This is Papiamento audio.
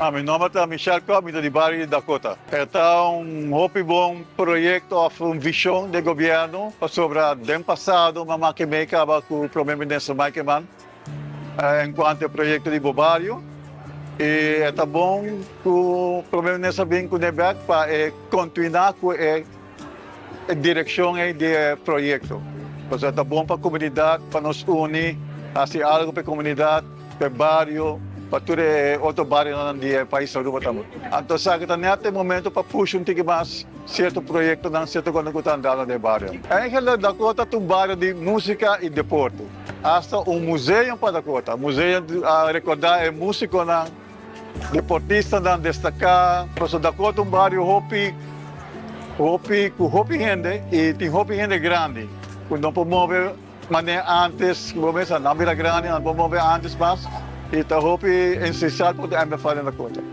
Ah, mi nomber ta Michel Kopp, mi ta di bario di Dakota. E ta un hopi bon proyecto of un vision di gobierno pasobra den pasado mama ke mei caba cu Prome Minister Mike Eman en cuanto e proyecto di BoBario y e ta bon cu Prome Minister bin cune bek pa e continua cu e direccion ey di e proyecto. Pasobra ta bon pa comunidad pa nos uni haci algo pa e comunidad, pa e bario, pa tur e otro barionan di e pais Aruba tambe. Anto esaki ta net e momento pa pusha un tiki mas cierto proyectonan, cierto cosnan cu ta andando den e bario. Eigenlijk Dakota ta un bario di musica y deporte. Hasta un museum pa Dakota, museum a recorda e musiconan. Deportistanan destaká. Pasobra Dakota ta un bario hopi hopi ku hopi hende i tin hopi hende grandi ku no por move manera antes. Bo mester nan bira grandi, nan por move antes mas i ta hopi esensial pa ku ta MFA den Dakota.